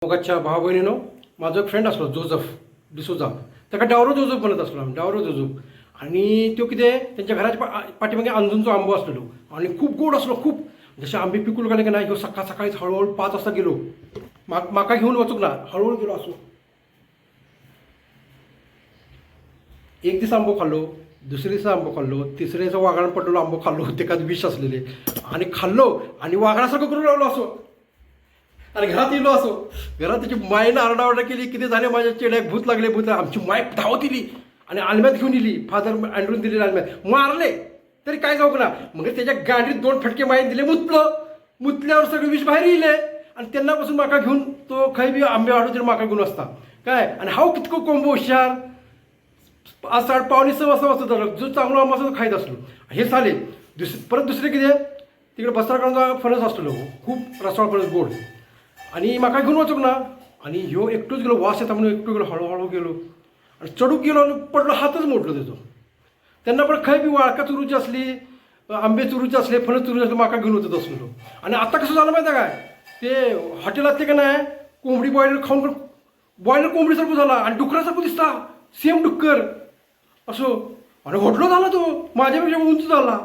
मोगाच्या भाव भयणीनो, म्हाजो एक फ्रेंड आसलो जोजफ डिसोजा. ताका डावरो जोजफ म्हणत आसलो आमी, डावरो जोजफ. आनी त्यो कितें, तेंच्या घराच्या पाठीमागे अंजूनचो आंबो आसलेलो आनी खूब गोड आसलो खूब. जशे आंबे पिकून काडले की ना, ह्यो सकाळ सकाळीच हळूहळू 5 वाजता गेलो. म्हाका घेवन वचूंक ना, हळूहळू गेलो असो. एक दीस आंबो खाल्लो, दुसरे दिसा आंबो खाल्लो, तिसऱ्या दिसा वाघान पडलेलो आंबो खाल्लो. तेकाच विष असलेले आणि खाल्लो आणि वाघासारखं करून राहिलो असो आणि घरात येलो असो. घरात त्याची मायनं आरडाओरडा केली, किती झाले माझ्या चेड्याक भूत लागले, भूत. आमची माय धावत इली आणि आलम्यात घेऊन इली. फादर अँड्रून दिलेले आलम्यात मारले तरी काय जाऊ ना. मग त्याच्या गाडीत 2 फटके मायन दिले, मुतलं. मुतल्यावर सगळे विष बाहेर येले. आणि त्यांनापासून माका घेऊन तो खंय बी आंबे हाडू तरी माका घेऊन असता काय. आणि हांव कितको कोंबो हुशार, आज 5:45 वाजता वाजता झालं, जो चांगलो आंबो आसा तो खायत असलो. हे झाले परत दुसरे कितें, तिकडे बसराकडून फणस आसलेलो, खूप रसाळ फणस, गोड. आणि म्हाका घेऊन वचूंक ना. आणि ह्यो एकटोच गेलो, वास येता म्हणून एकटो गेलो, हळूहळू गेलो आणि चढूक गेलो आणि पडलो, हातच मोडलो त्याचो. त्यांना पण खंय बी वाळका चुरूची असली, आंबे चुरूचे असले, फणस चुरूचे असले, म्हाका घेऊन वचत आसलेलो. आणि आता कसं झालं माहिती आहे काय, ते हॉटेलातले का नाही कोंबडी बॉयलर खाऊन पण बॉयलर कोंबडीसारखं झाला आणि डुकरासारखं दिसता, सेम डुक्कर असो. आणि व्हडलो झाला तो, माझ्यापेक्षा उंच झाला.